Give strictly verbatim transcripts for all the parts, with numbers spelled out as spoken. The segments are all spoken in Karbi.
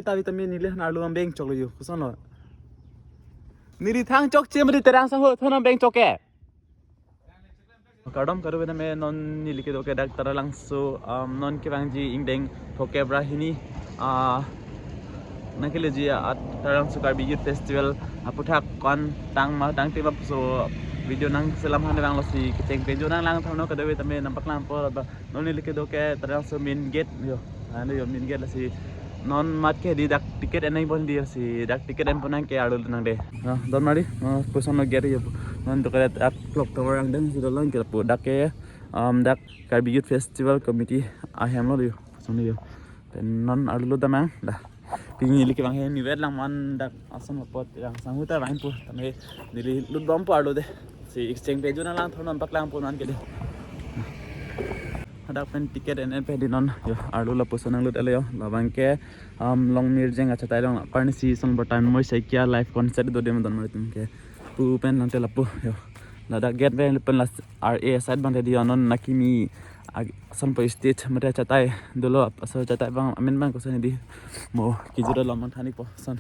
Ta vitamin neli han arlo nang beng choklo yo. Koson lo? Neli thang chokche mati, Terang Sangho thon nang beng chok ke. Kardom kado bena me non neli kedo ke dak Taralangso, um, non kevangji ingdeng throkkep ra hini, ah, nangkeleji at Taralangso Karbi Youth Festival aphuthak kon tang ma tang tema puso video nangselam han vanglo si kecheng pen jo nanglang thangno kado bena me nangpaklang po ba non neli kedo ke Taralangso main gate yo. Ano yo main gate lasi non mat ke di dak ticket eneng pon di si dak ticket en pon nang ke arlo nang de. Ah, don mari, ah, puson lo gate yo. Non to ke dak clock tower angdeng si dolang ke pu dak ke, um, dak Karbi Youth Festival Committee ahem lo yo. Puson yo. Pen non arlo damang dah. Pini neli kevang he ni vet lang man dak ason apot Terang Sangho ta vang pu. Tame neli lut bom pu arlo de. Si exchange pe jo nanglang thon nangpaklang pon man ke de. Hadak pen ticket en en pe di non. Yo, arlo lapuson nanglut ele yo. Labang ke, um, Longmirjeng achatai along parni si son bertan moi Saikia live concert do de don mari tum ke. Pu pen nang te lapu yo. Ladak gate pen pen la R A side bang te di yo non naki mi ag-, son po stage mate achatai dolo ap-, aso achatai bang amen bang koson di. Mo kijura lomang thani po son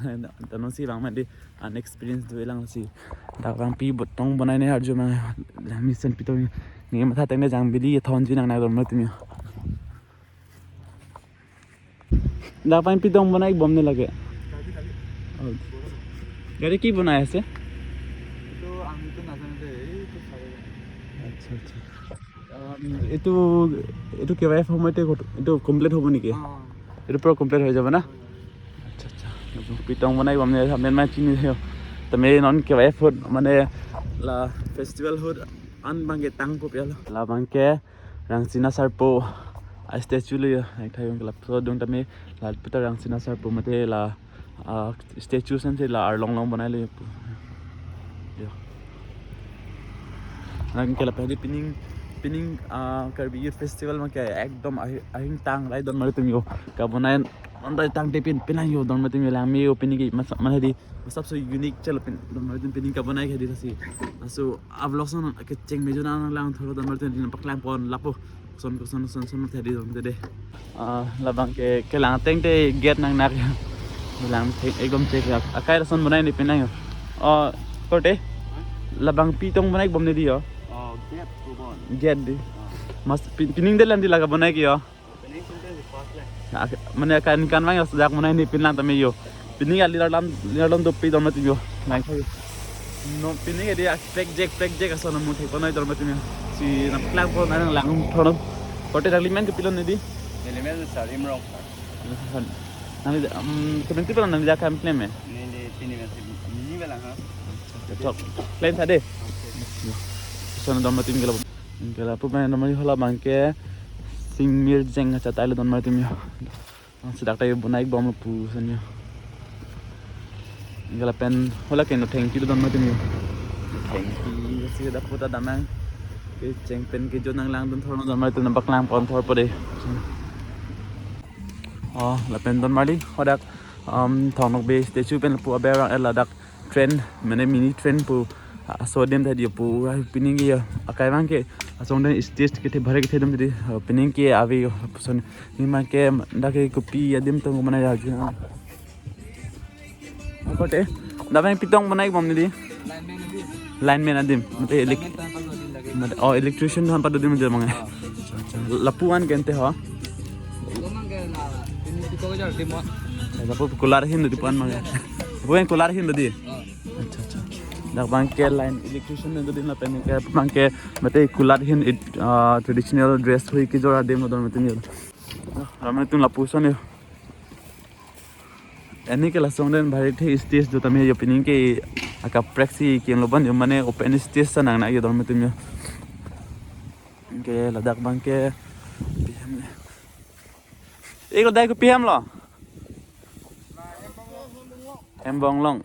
ta non si bang mati unexperience do lang si. Dak bang pi botong bonai ne arju mang. Lang mesen pitong ni matha teng ne jang bili thon ji nang na don mati mi. Dak bang pitong bonai bom ne lage. Oh. গাড়ী কি বনাই আছে? এইটো আমিতো নাজানো দেই, এইটো ছাৰে জানে। আচ্ছা, আচ্ছা। আম, এইটো, এইটো কে ৱাই এফ সময়তে ঘট-, এইটো কমপ্লিট হ'ব নেকি? অ। এইটো পূৰা কমপ্লিট হৈ যাব না? হয়, হয়। আচ্ছা, আচ্ছা। Pitong bonai bom ne, amen ma chini yo. Tame non ke bai phot mane la festival ahut an bang ke tang po pialo. Labang ke Rangsina Sarpo a statue lo yo. Ek thai bang ke lapuson dung tame la puta Rangsina Sarpo mate la, ah, statue sen si la arlong long bonai lo yo. Yo. Nang ke lapen di pining, pining, ah, Karbi Youth Festival ma ke ekdom ahi-, ahing tang rai don mari tum yo. Kabonai non rai tang te pin, pin lang yo don mari tum yo lang me yo pining ke masa, mana di masap so unique chalo pin don mari tum pining kabonai ke di si. Aso a vlog son kecheng me jo nanglang thoro don mari tum di nangpaklang pon lapu. Son koson son son thedi dong tede. Ah, labang ke kelang ateng te gate nang nak. Bilang te ekdom chek ya. Akai lason bonai ni pinang yo. Oh, korte. Labang pitong bonai bom ne di yo. Oh, gate ko bon. Gate di. Ah. Mas pin-, pining de lang di laga bonai ke yo. Pining sinte di pas le. Ak-, mane akan kan mang yo sejak bonai ni pinlang tame yo. Pining ya lilar lam, lilar lam dopi don mati yo. Nang. No, pining ya dia pek jek, pek jek aso namu thek kono don mati yo. Si nangpaklang pon nanglang thon. Korte dak limen ke pilon ne di? Limen sari merong. Nang, um, kemen ti pala nang dia kam plan me? Ni, ni, pini masih, ni pala ha. Tok. Plan tadi. Oke. Son don mati yo. Ingke lapu pen don mari halabang ke Singmirjeng achatai lo don mari tum yo. Nang sedak tai bonai bom lo puson yo. Ingke lapen hala ke no thengpi lo don mari tum yo. Thengpi si dak puta damang. Kecheng pen ke jo nanglang don thor don mari tum nangpaklang pon thor po de. Oh, lapen don mari hadak, um, Thong Nokbe statue pen lapu aber rang ela dak train, mane mini train pu, ah, aso adim ta di pu, ah, pining ke ya, akai bang ke, asong den stage ke the bhare ke the dum di, ah, pining ke ave yo, puson, ni ma ke, dak ke kopi adim tong mana ya, ah. Korte, dak bang pitong bonai bom ne di? Lineman adim, mate elek-, mate, oh, electrician han padu adim je mane. Lapu an kente ho? Lapu kular hin di pan mane. Lapu yang kular hin di. Acha, acha. Dak bang ke line electrician ne dodin lapen ke bang ke mate kular hin it, ah, traditional dress hui kejor adim don mati yo. Ram ne tum lapuson yo. Ani ke lasong den bhari the stage do tame yo pining ke akaprek si ke lo ban yo mane open stage sa nang na yo don mati yo. Ke ladak bang ke pihem ne. Eko dai ko pihem lo. Hembong long.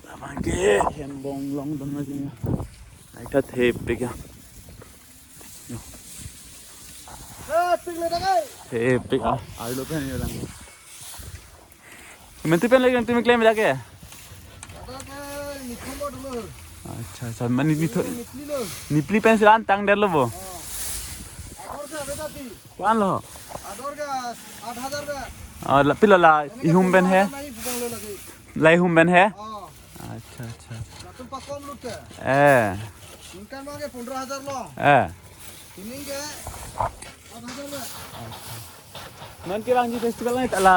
Abang ke hembong long don mati yo. Ai ta thepik ya. Yo. Eh, pik le dagai. Thepik ah. Ai lo pen yo lang. Menti pen lagi nanti meklem lagi ya? Ada ke nithom dulu. Acha, acha. Mane nitho-, nipli lo. Nipli pen silan tang der lo bo. Oh. Agor ke ada tapi. Kuan lo? Ador ke आठ हज़ार ke. Oh, la pilo la ihum pen he? Nai bubang lo lagi. La ihum pen he? Oh. Acha, acha. Latum pakom lut ke? Eh. Ningkan mage pondro hajar lo. Eh. Pining ke empat hajar lo. Non kevangji festival nai ta la.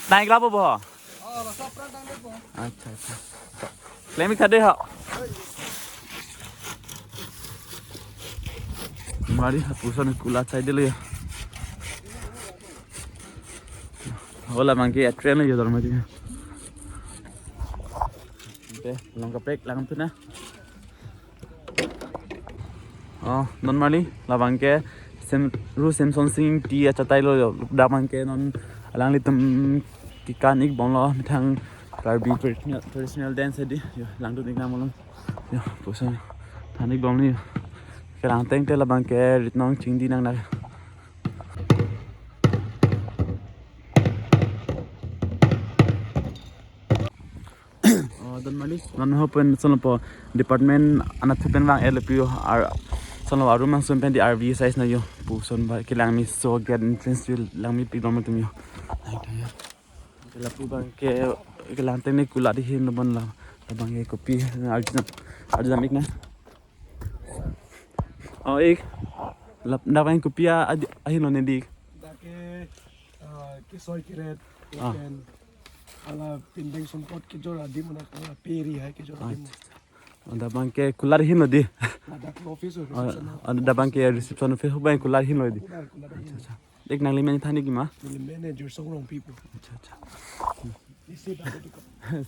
Naik lapo bo? Oh, la sop rang tang dek bo. Acha, acha. Lemi kade ha. Mari ha puson kula chai dele ya. Hola mangke a train ya dorma dia. Oke, long kaprek lang tu na. Oh, non mali labang ke Sem Ru Semson Sing Ingti achatai lo yo. Labang ke non alanglitum kekan ik bomlo methang Karbi traditional, traditional dance di yo, langdun ik nang malom. Yo, puson than ik bomlo yo. Kelang teng te labang ke rit nong chingdi nang nang. Oh, don mali. Non ho pen solo po department anatthu pen vang L P O ar solo arum angsum pen di R V size na yo. Puson ba kelang mi so get entrance fee lang mi pi dom tum yo. Lapu bang ke kelang teng ni kula di hin lo bon la. Labang ke kopi arjuna arjuna ik na. Oh, ik. Lap na bang kopi a ahin lo ne di. Dak ke, ah, kesoi keret, Ah. Pen, ala pindeng sumpot kejor adim, ala peri hai kejor adim. Acha, acha. Ada bang ke kular hin lo di. Ada ke office, oh, reception. Ada bang ke reception office bang kular hin lo di. Kular, kular hin. Acha, acha. Dek nangli men than ik ma? Neli men Jirsong Rongpi pu. Acha, acha. Isi dak itu.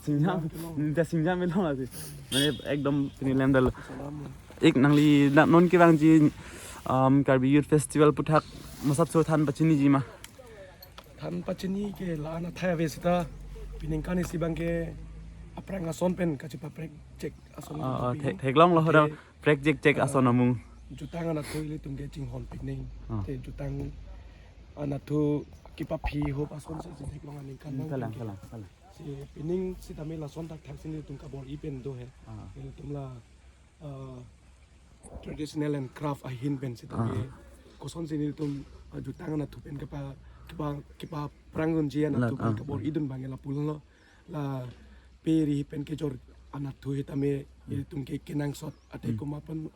Singjam, nita singjam melo lasi. Mane ekdom pini lem dal. Salam. Ik nangli na non kevangji, um, Karbi Youth Festival aputhak masap so than pachiniji ma? Than pachini ke la-an athai ave seta piningkan isi bang ke aphrang ason pen kachipaprek chek ason. Ah, ah, pen thek, theklong lo hoda. Ke prek jek jek ason amung. Jutang anatthu ilitum ke chinghon pik neng. Ah. Te jutang anatthu kepaphi hop ason si theklong aningkan nang. Kalang, kalang, kalang. Si pining sitame lason thakthak si nelitum kabor-i pen do he. Ah. Nelitum la, ah, traditional and craft ahin pen sitame. Ah. Kosonsi nelitum, ah, jutang anatthu pen kepa, kepa, kepaphrang dunji anatthu pen, ah, kabor-i dun bang lapu lo. La peri pen kejor anatthu sitame, hmm, ilitum ke kenangsot ate, hmm, komat pen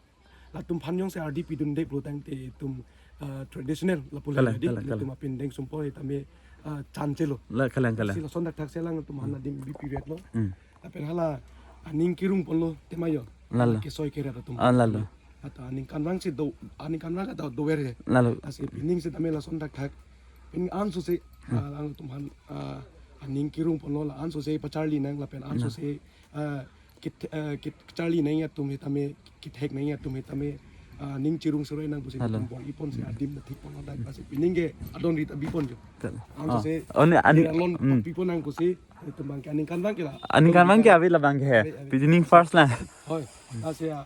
latum aphan jongsi ardi pidunde pulo tangte itum, ah, traditional lapu. Kalang, le di, kalang, kalang. Itum apindeng sumpot sitame, ah, chan chelo. La, kalang, kalang. Si lason thakthak si alangtum aphan adim bi period lo. Hmm. Lapen hala aning kerung ponlo tema yo. Lalo. Kesoi keret atum. Ah, lalo. Ata aningkanvang si do, aningkanvang ata dover he. Lalo. Lasi pining sitame lason thakthak. Pining anso si, hmm, ah, alangtum aphan, ah, aning kerung ponlo, la anso si pacharli nang lapen anso, nah, si, ah, kit, ah, kit charli nang atum sitame, kithek nang atum sitame, ah, ning chirung suroi nang pusi, lalo, itum bor-i pon si adim thik ponlo dak lasi pining ke adon rit abi pon jo. Tel. Anso, oh, si, oh, ne ani, alon, hmm, pi pon nang pusi, itum bang ke aningkanvang ke la. Aningkanvang ke ave labang ke he. Ave, ave. Pining first la. Hoi. Lasi ya,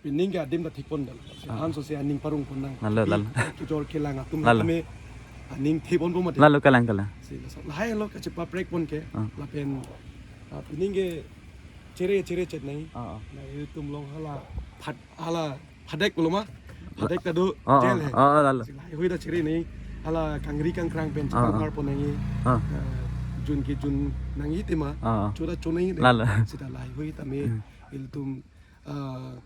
pining ke adim ta thik pon dal. Si, ah, anso si aning parung pon nang. Lalo, lalo. Kejor kelang atum, lalo, tame aning thik ponpo mati. Lalo, kalang, kalang. Si, laso lahai lo kachipaprek pon ke. Ah. Lapen, ah, pining ke chere chere chet nang. Ah, ah. Na itum along hala phat, hala phadek pulo ma. Phadek ta do, ah, ah, jail he. Ah, ah, lalo. Si lahai hui ta chere nang. Hala kangri kangkrang pen, ah, ah, chikangpar pon nang. Ah. Ah, jun ke jun nang tema. Ah, ah. Chora chonai de. Lalo. Sita lahai hui tame, hmm, ilitum, ah,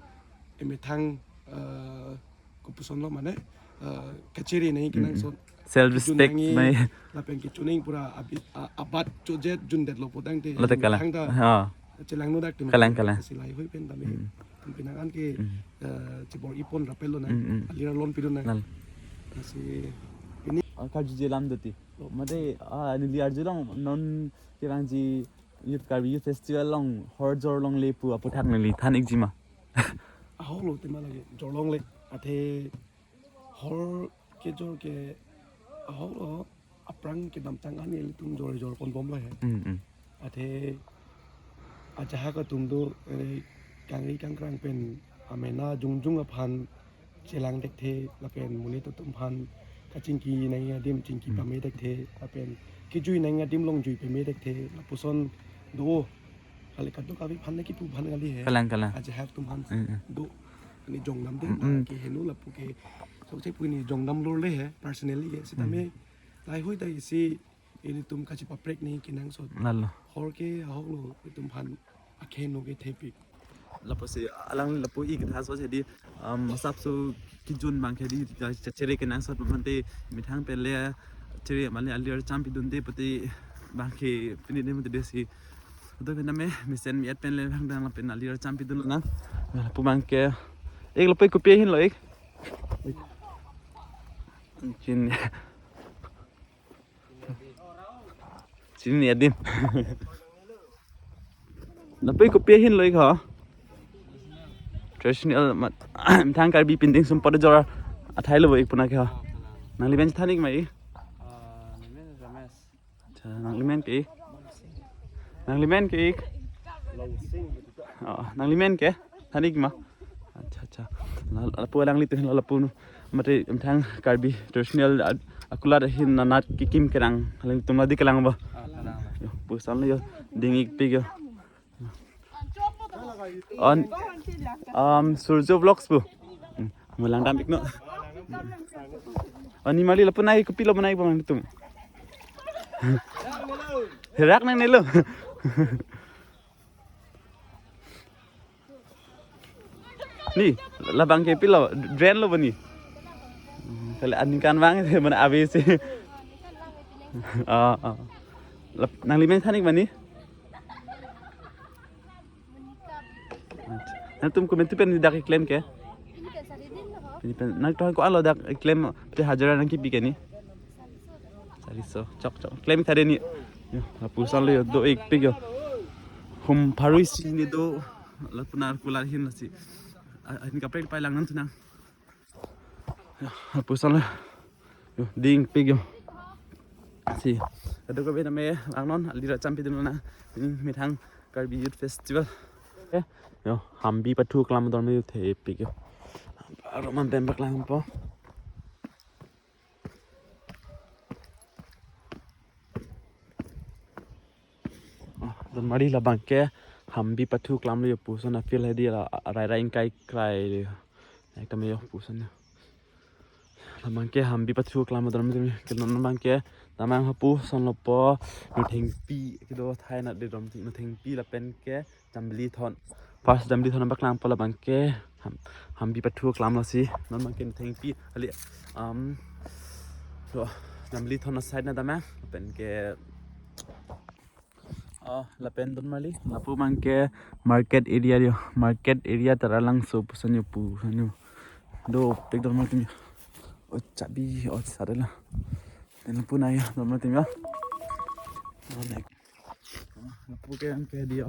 emethang, ah, kopuson lo mane, ah, kachere nang, mm, kenangsot. Self respect nang, lapen kechoneng pura abi, ah, abat chojet jun det lo pu tangte. Lote kalang. Thangta, ah, chelang nodak tema. Kalang, kalang. Si lahai hui pen tame. Mm. Tum pinang an ke, mm, ah, chibor-i pon rapel lo nang. Mm, mm. Alir alon pidun nang. Lalo. Si pini. Ah, karju je lam doti. Lo. Mate, ah, neli arjulong non kevangji Youth Karbi Youth Festival along hor jor longle pu aputhak neli than ikji ma? Ahok lo tema lake jor longle. Athe hor kejor ke ahok lo, aphrang kedamtang an ilitum jor jor pon bom lo he. Mm, mm. Athe ajahak atum do, eh, kangri kangkrang pen amena jongjong aphan chelang thekthe lapen monit atum aphan kachingki nang adim chingki, hmm, pame thekthe lapen kejui nang adim long jui pame thekthe lapuson do. Kali kadokave aphan na kipu aphan kali he. Kalang, kalang. Ajahak atum aphan, hmm, hmm, do. Ani jongdam de, hmm, hmm, ke heno lapu ke. So che pu ni jongdam lor le he personally ke sitame, hmm, Laheihui ta isi ilitum kachipaprek nangji kenangsot. Lalo. Hor ke ahok lo, itum aphan akheno ke thepik. Lapusi alang lapu ik tha so jadi, um, masap so kijun abang ke di, ja, ja, chere kenangsot mate methang pen le chere mane alir cham pidunde pute abang ke pini de mate desi. Udah pen name mesen mi-et pen le hang dang lapen alir cham pidun na. Lapu abang ke ik lapu kopi ahin lo ik. Chin. Chini adim. Lapu kopi ahin lo ik ho. Traditional mat. Methang Karbi pinding sumpot jor athai lo ik puna ke ho. Nanglimen than ik ma ik. Ah, name Ramesh. Acha, nanglimen ke ik. Nanglimen ke ik. Oh, nanglimen ke. Than ik ma. Acha, acha. La, lapu alanglitum la lapu nu. Mate methang Karbi traditional ad-, akulat ahin nanat kekim kerang. Alanglitum la di kelang ba. Ah, kelang. Yo, puson lo yo. Ding ik pik yo. On, um, Surjo Vlogs pu. Hmm, mo langdam ik no. Oni mali lapu nai kopi lo nai bang tum. Herak nangne lo. Ni, labang ke pilo, drain lo bani. Hmm, kali aningkan bang, mana A B C. Ah, ah. Lap-, nanglimen than ik bani? Nangtum komantu pen dak keklem ke? Pini pen, nangtum ko-an lo dak keklem, pute hajira nangkipi ke ni? Sariso, chok, chok. Klem ik tha dei ni. Yo, lapuson lo yo, do ik pik yo. Hum pharo isi ni do, lapu nar kulat ahin lasi. A, ahin kaprek pai lang nangthu nang. Yo, lapuson lo. Yo, ding pik yo. Si. Kadokave name langnon, alir cham pidun na. Ini methang Karbi Youth Festival. Eh, yo, Hambi pathu klam dor me yo thepik yo. Aroman pembak langpo. Oh, don mari labang ke Hambi pathu klam lo yo puson a field hedi la rai rai ingkai krai lo yo. Ekta me yo puson yo. Labang ke Hambi pathu klam lo don mari ke non abang ke damang hapu son lo po no thengpi kedo thai na de dom no thengpi lapen ke Jambilithon. First Jambilithon abang klangpo labang ke Ham-, Hambi pathu klam lo si. Non abang ke thengpi ali, um, so, Jambilithon aside na dama lapen ke, oh, lapen don mali. Lapu abang ke market area yo. Market area Taralangso puson yo puson yo. Dopik don mali yo. Oh, chabi, oh, sarela. Lapu nai yo, don mali yo. Oh, next. Lapu ke abang ke di yo.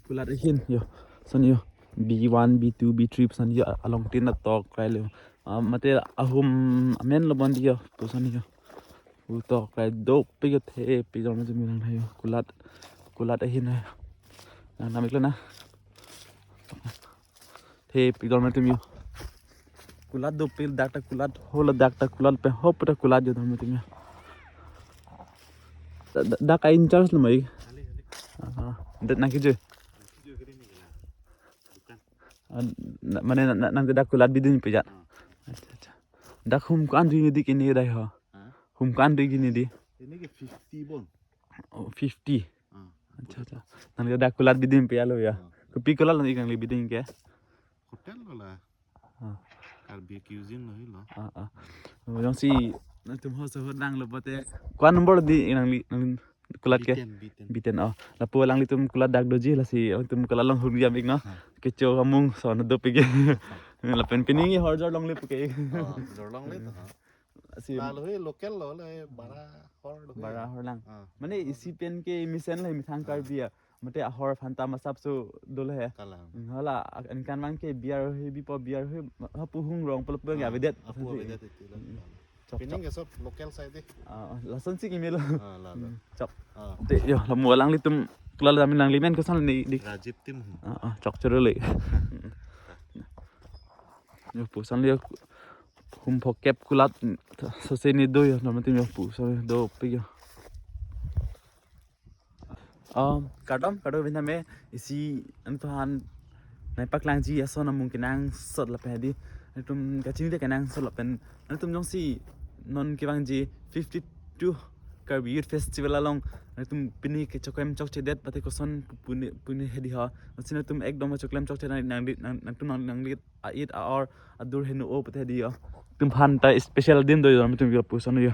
Kulat ahin yo. Son yo. B one, B two, B three son yo. Along tin na tok krai lo. Ah, mate ahum amen lo bandi yo. Puson yo. Utok krai dopik yo thepik yo mate mirang yo. Kulat. Kulat ahin yo. Nang namik lo na. Thepik don mate yo. Kulat dopik dak ta kulat, holo dak ta kulat pe hopu ta kulat yo don mate yo. Da-, da-, dak ka in charge lo mai. Ah, dak nang kiju. Ah, na-, mane na-, na-, nang dak kulat bidun pe ja. Acha, acha. Dak hum ko-an dui ni di kini dai ho. Hum ko-an dui kini di. Ini ke fifty bon. Oh, fifty. Ah. Acha, acha. Nang dak kulat bidun pe alo ya. Ah. Kopi kulat lo ikang le bidun ke? Hotel lo la. Ah. Karbi Cuisine lo hilo. Ah, ah. Oh, jongsi nangtum ho so ho dang lo pote. Ko-an number di nangli, nang kulat ke? B ten, B ten. B ten, oh. Lapu alanglitum kulat dak doji lasi, alangtum kulat along hurjam ik no. Ah. Kecho kamung son dopik ke. Lapen pini ngi hor jor longle puke. Oh, jor longle to, ha. Si la lo he local lo le bara hor lo he. Bara hor lang. Ah. Mane isi pen ke mesen le methang Karbi ya. Mate ahor aphanta masap so dolo he. Kalang. Hmm, hala, aningkan abang ke biar he bipo biar he hapu hung rong pelep bang ya, ah, avedet. Hapu avedet itu lo. Hmm. Chok, chok. Pining ke sob local side dei. Ah, lason si kimelo. Ah, la, la. Hmm, chok. Ah. Te yo, lamu alanglitum kulat dam nanglimen koson ni di. Rajib Tim. Ah, ah, chok choro le. Yo puson le yo. Hum phokep kulat sose ni do yo, don mate yo puson dopik yo. Um, kardom, kardom bina me isi nangtumphan nangpaklangji ason amung kenangsot lapen hedi. Nangtum kachinide kenangsot lapen nangtum jongsi non kevangji fifty fifty-two Karbi Youth Festival along nangtum pini kechoklem chokchedet pate koson pu-, puni puni hedi ha. Lasi nangtum ekdom choklem chokche nang nang nang nangtum nang nangli a-it a-or adur heno o pate hedi ha. Nangtumphan ta special din do yo, nangtum yo puson yo.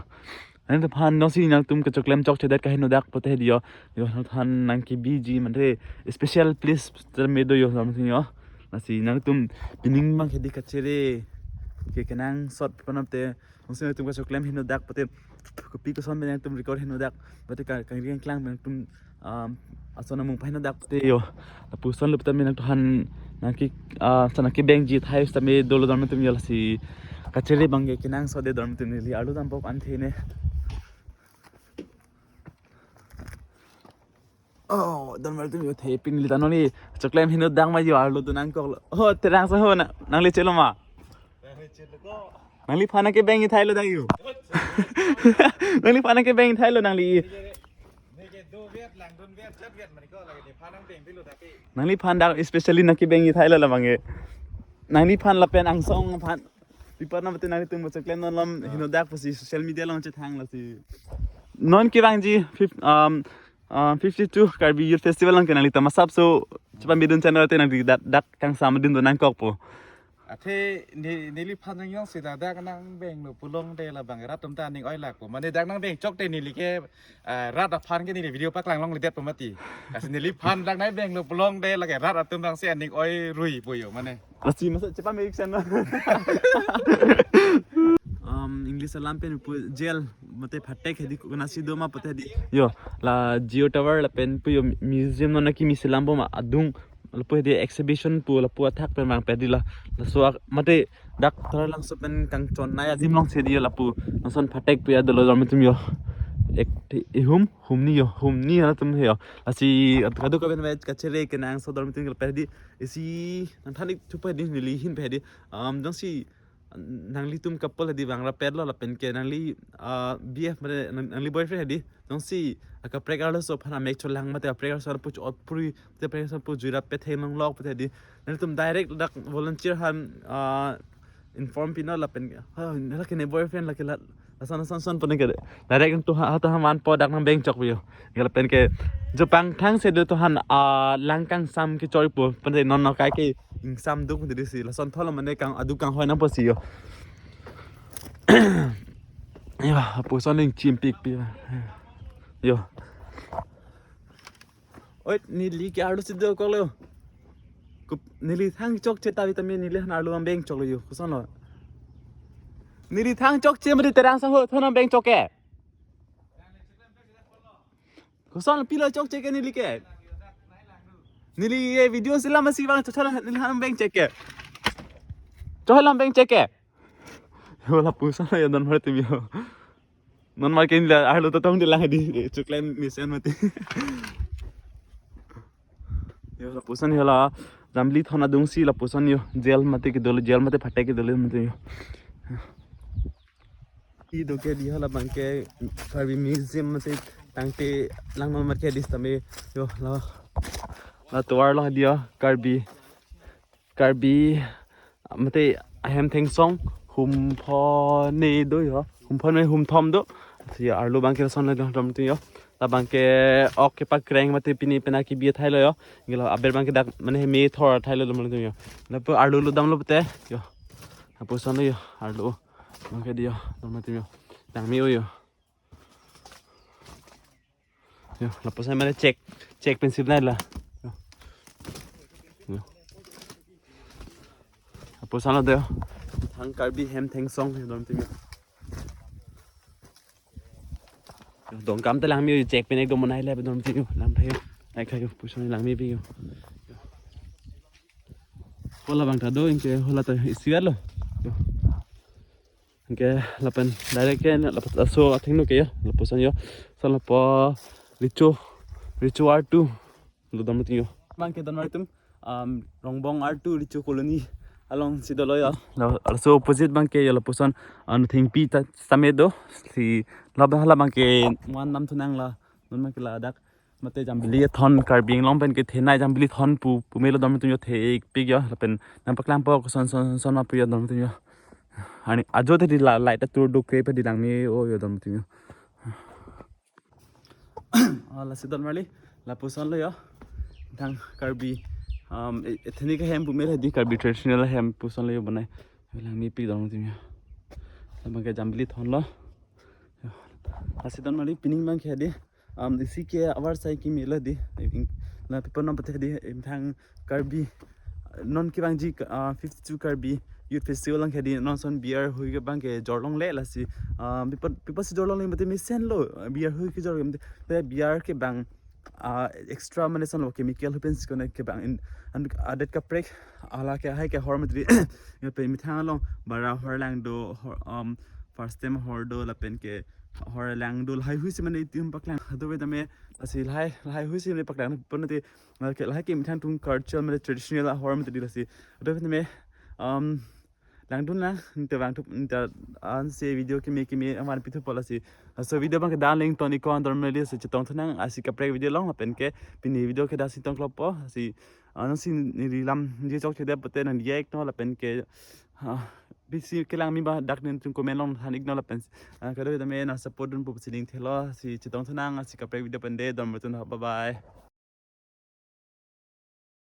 Nangtumphan jongsi nangtum kechoklem chokchedet kaheno dak pate hedi ha. Yo nangthan nangkebiji mate special place tame do yo, nangtum yo. Lasi nangtum pining mang hedi kachere ke kenangsot panam te. Jongsi nangtum kechoklem heno dak pate kopi koson pen nangtum record heno dak pate ka kangri kangklang pen nangtum, um, ason amung paheno dak pate yo. Lapuson lo pate nangtumphan nangke, ah, sa nangkebengji thai tame dolo don nangtum yo, lasi kachere abang ke kenangsot de don nangtum, neli arlo dambok ante ne. Oh, don nangtum yo, the pini ta noni choklem heno dak ma yo, arlo tu nangkok lo. Oh, terang sa ho na, nangli chelo ma? Nangliphan nangkebengji thailo dak yo. Nangliphan nangkebengji thailo nangli. Nangliphan dak specially nangkebengji thailo labang ke. Nangliphan lapen angsong aphan. Pipat na mate nangtum choklem non lam heno dak pusi social media along chethang lasi. Non kevangji fif-, um, uh, fifty-two Karbi Youth Festival along ke nangli ta masap so chepamidun channel te nangli dak dak kangsam dun do nangkokpo. Athe ne neliphan jongsi dak dak nangbenglo pulong de labang rat atum ta aning oi lakpo. Mane dak nangbeng chok te neli ke, ah, rat aphan ke neli video paklang longledetpo mati. Lasi neliphan dak nangbenglo pulong de lake rat atum abang si aning oi ruipo yo mane. Lasi masa cepat make sense. Um, English alam pen pu jail mate phatek hedi ko nasi do ma pate hedi. Yo, la Jio Tower lapen pu yo museum non nangkimi selam bom adung lapu hedi exhibition pu lapu athak pen vang pedi la. Laso ak-, mate dak Taralangso pen kangchon nai ajim longsi di yo lapu. Lason phatek pu ya dolo don nangtum yo. Ek, ihum, humni yo, humni halatum yo. Lasi at-, kadokave pen kachere kenangsot don nangtum yo pedi. Isi nangthan ik thupa di neli hin pedi. Um, jongsi nanglitum couple hedi vang rapet lo lapen ke nangli, ah, B F mate nang-, nangli boyfriend hedi. Jongsi akaprek arloso aphan amek cholang mate aprek arloso aphan puchot puri, te aprek arloso pu jui rapet theng longlok pate hedi. Nangtum direct dak volunteer aphan, ah, inform pinon lapen ke, ha, lake ne boyfriend lake la, lason lason son pon ke. Direct nangtum ha, ha to ha manpo dak nangbeng chok yo. Ke lapen ke jo pangthang se do to han, ah, lang kangsam kechoi po. Pante non no kai ke ingsam duk didi si. Lason tholo mane kang adu kanghoi nangpo si yo. Yo, puson ning chimpik pi. Yo. Oi, neli ke arlo si dokoklo. Kup-, neli thang chokche ta vitamin neli han arlo nangbeng choklo yo. Koson lo? Neli thang chokche mate Terang sa ho thon nangbeng chok ke. Koson pilo chokche ke neli ke. Neli ye video selam si vang chokche la neli han beng chok ke. Chokche la beng chok ke. Yo lapuson yo don mate yo. Non ma ke neli arlo totong di lang di choklem mesen mate. Yo lapuson yo la Jambili thon adung si lapuson yo jail mate kedo, jail mate phatek kedo mate yo. Ido ke di hala abang ke Karbi Museum mate tangte lang nomor ke di sitame yo la, la tovar lo di yo Karbi, Karbi mate ahem thengsong humphone do yo, humphone humthom do. Si arlo abang ke lason le dom tu yo. Labang ke ok kepakreng mate pini pena kebi thailo yo. Gelo aber abang ke dak mane me thor thailo dom tu yo. Lapu arlo lo damlo pute yo. Lapuson lo yo arlo. Abang ke di yo, dom mati yo. Langme-o yo. Yo, lapuson mane chek, chek pen sip nai la. Yo. Yo. Lapuson lo de yo. Thang Karbi hem thengsong yo dom mati yo. Yo, dongkam te langme-o yo, chek pen ekdom nai le dom mati yo. Lam tha yo. Nai kha yo, puson langme pi yo. Yo. Hola abang ta do, anke hola ta isi lo. Yo. Anke lapen direct ke lapen aso athengno ke yo, lapuson yo. Lason lapu Recho, Recho R two lo dam ting yo. Abang ke don mate, um, Rongbong R two Recho Colony along si dolo yo. La-, laso opposite abang ke yo lapuson, uh, Nothengpi ta sitame do. Si laba hala abang ke wan nam thunang la. Non abang ke ladak mate Jambili thon Karbi Anglong pen kethenei Jambili thon pu, pu melo dam ting yo, thekpik yo lapen nangpaklangpo koson son son ma pu yo dam ting yo. Ani ajo te di la light atur do ke pe di langme-o yo dam ting yo. Ah, lasi don marli, lapuson lo yo. Thang Karbi, um, e-, ethnic ahem pu mele di, Karbi traditional ahem puson lo yo bonai. Lang mepik dong tim yo. Labang ke jambili thon lo. Yo. Lasi don marli, pining abang ke di. Um, isi ke avarsai keme lo di. La paper non pate di, em, thang Karbi, non kevangji, ah, fifty-two Karbi Youth Festival along ke di, non ason beer hui kevang ke jorlongle lasi. Ah, paper, paper si jorlongle mate mesen lo, beer hui kejor mate, beer kevang, ah, extra mane ason lo, chemical hui pen si kone kevang in, an adet kaprek, hala ke lahai ke hor mate di, yo pe methang along, bara hor lang do, hor, um, first time hor do lapen ke hor lang do, lahai hui si mane itum paklang. Ado ve tame, lasi lahai, lahai hui si mane paklang pon te, ah, ke lahai ke methang atum culture mane traditional ahor mate di lasi. Ado ve tame, um, langdun lang, nte vangthu, nte ansi video keme keme aman pithu po lasi. So video abang ke dan leng ton ikon dor meli si chetongthu nang, asi kaprek video along lapen ke pini video ke dan si tongklo po si, ah, nangsi neli lam je chokche det pute nang react non lapen ke, ah, bisi kelang me ba dak nin tum comment along than ik non lapen, ah, kado tame nang support dun pu si ding thelo si chetongthu nang, asi kaprek video pen de don marli tun, bye bye.